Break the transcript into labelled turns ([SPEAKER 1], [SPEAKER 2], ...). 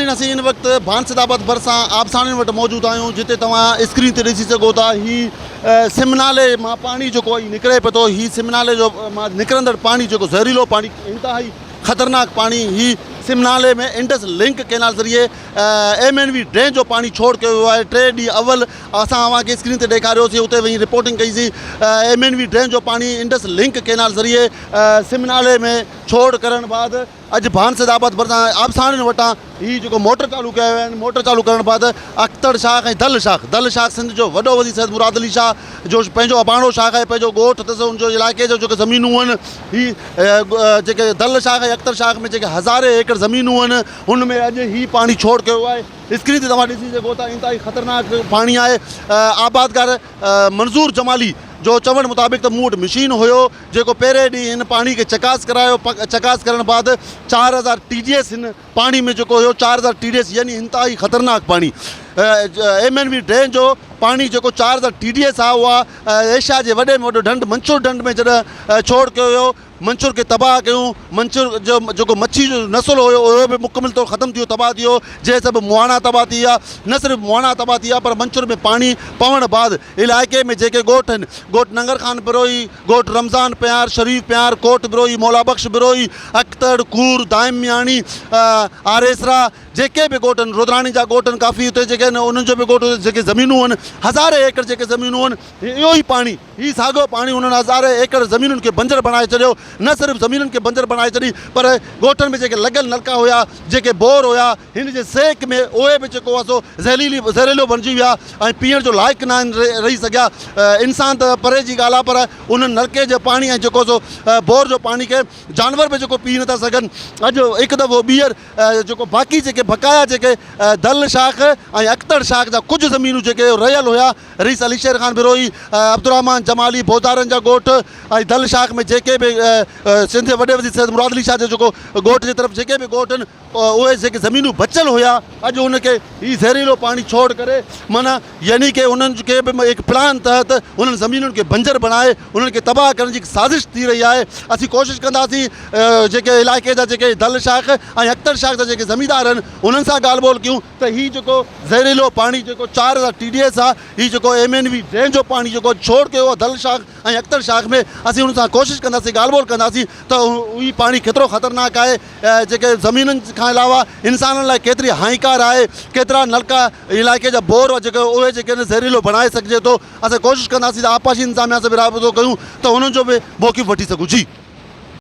[SPEAKER 1] ناظرين اسين هن وقت ڀانسد آباد ڀرسان آبساڻين وٽ موجود آهيون جتي توهان اسڪرين تي ڏسي سگهو ٿا هي سم نالي مان پاڻي جيڪو آهي نڪري پيو ٿو هي سم نالي جو مان نڪرندڙ پاڻي جيڪو زهريلو پاڻي انتهائي خطرناڪ پاڻي هي سم نالي ۾ انڊس لنڪ ڪينال ذريعي ايم اين وي ڊرين جو پاڻي ڇوڙ ڪيو ويو آهي ٽي ڏينهن اول اسان اوهان کي اسڪرين تي ڏيکاريوسين اتي وڃي رپورٽنگ ڪئي سين ايم اين وي ڊرين جو پاڻي انڊس لنڪ ڪينال ذريعي سم نالي ۾ ڇوڙ ڪرڻ بعد اڄ ڀان سيد آباد ڀرسان آبساڻين وٽان هي جيڪو موٽر چالو ڪيا ويا آهن موٽر چالو ڪرڻ بعد اختر شاخ ۽ دل شاخ دل شاخ سنڌ جو وڏو وزير سيد مراد علي شاهه جو پنهنجو اباڻو شاخ آهي پنهنجو ڳوٺ اٿس ان جو علائقي جو جيڪي زمينون آهن هي جيڪي دل شاخ ۽ اختر شاخ ۾ جيڪي هزارين ايڪڙ زمينون آهن ان ۾ اڄ هي پاڻي ڇوڙ ڪيو ويو آهي اسڪرين تي توهان ڏسي سگهو ٿا انتهائي خطرناڪ پاڻي آهي آبادگار منظور جمالي جو چوڻ مطابق ته مون وٽ مشين هيو جيڪو پهرين ڏينهن هن پاڻي کي چڪاس ڪرايو چڪاس ڪرڻ بعد 4000 ٽي ڊي ايس هن پاڻي ۾ جيڪو هيو 4000 ٽي ڊي ايس يعني انتهائي خطرناڪ پاڻي ايم اين وي ڊرين جو پاڻي جيڪو 4000 ٽي ڊي ايس آهي اها ايشيا جي وڏي ۾ وڏو ڍنڍ منڇر ڍنڍ ۾ جڏهن ڇوڙ ڪيو ويو منڇر کي تباهه ڪيون منڇر جو جيڪو مڇي جو نسل هيو اهو به مڪمل طور ختم ٿي ويو تباهه ٿي ويو جنهن سبب مهاڻا تباهه ٿي ويا نه صرف مهاڻا تباهه ٿي ويا پر منڇر ۾ پاڻي پوڻ بعد علائقي ۾ جيڪي ڳوٺ آهن ڳوٺ ننگر خان بروهي، ڳوٺ رمضان پيار، شريف پيار، ڪوٽ بروهي، مولا بخش بروهي، اختر، ڪور، دائم مياڻي، آريسرا جيڪي به ڳوٺ آهن رودراڻي جا ڳوٺ آهن ڪافي اتي جيڪي آهن انهن جو به ڳوٺ جيڪي زمينون آهن هزارين ايڪڙ جيڪي زمينون آهن اهو ئي پاڻي هي ساڳيو پاڻي انهن هزارين ايڪڙ زمينن کي بنجر بڻائي ڇڏيو نه صرف زمينن کي بنجر بڻائي ڇڏي پر ڳوٺن ۾ جيڪي لڳل نلڪا هيا جيڪي بور هيا هن جي سيڪ ۾ اهي به جيڪو آهي سو زهريلي زهريلو بڻجي ويا ۽ پيئڻ جو لائق نه رهي سگهيا انسان ته پري جي ڳالهه آهي پر انهن نلڪي جي پاڻي ۽ جيڪو سو بور جو پاڻي کي جانور به جيڪو پي نٿا سگهن اڄ هڪ دفعو ٻيهر جيڪو باقي جيڪي بقايا جيڪي دل شاخ ۽ اختر شاخ جا ڪجهه زمينون جيڪي رهيل هيا رئيس علي شير خان بروهي عبدالرحمان جمالي بوزارن جا ڳوٺ ۽ دل شاخ ۾ جيڪي به سنڌ جي وڏي وزير سيد مراد علي شاهه جو جيڪو ڳوٺ جي طرف جيڪي به ڳوٺ آهن اهي جيڪي زمينون بچيل هيا اڄ ان کي هي زهريلو پاڻي ڇوڙ ڪري معنيٰ يعني ڪي انهن کي به هڪ پلان تحت انهن زمينن کي بنجر بڻائي انهن کي تباهه ڪرڻ جي هڪ سازش ٿي رهي آهي اسين ڪوشش ڪنداسين جيڪي علائقي جا جيڪي دل شاخ ۽ اختر شاخ جا جيڪي زميندار آهن انهن سان ڳالهه ٻولهه ڪيون ته هي جيڪو زهريلو پاڻي جيڪو 4000 ٽي ڊي ايس آهي هي جيڪو ايم اين وي ڊرين جو پاڻي جيڪو ڇوڙ ڪيو آهي دل شاخ ۽ اختر شاخ ۾ اسين انهن سان ڪوشش ڪنداسين ڳالهه ٻولهه ڪنداسين ته هي پاڻي ڪيترو خطرناڪ آهي جيڪي زمينن کان علاوه انسانن لاء ڪيتري هاڃيڪار آهي ڪيترا نلڪا علائقي جا بور جيڪي اهي جيڪي آهن زهريلو بڻائي سگهجي ٿو اسان ڪوشش ڪنداسين ته آبپاشي انتظاميا سان به رابطو ڪيون ته انهن جو به موقف وٺي سگهون جي.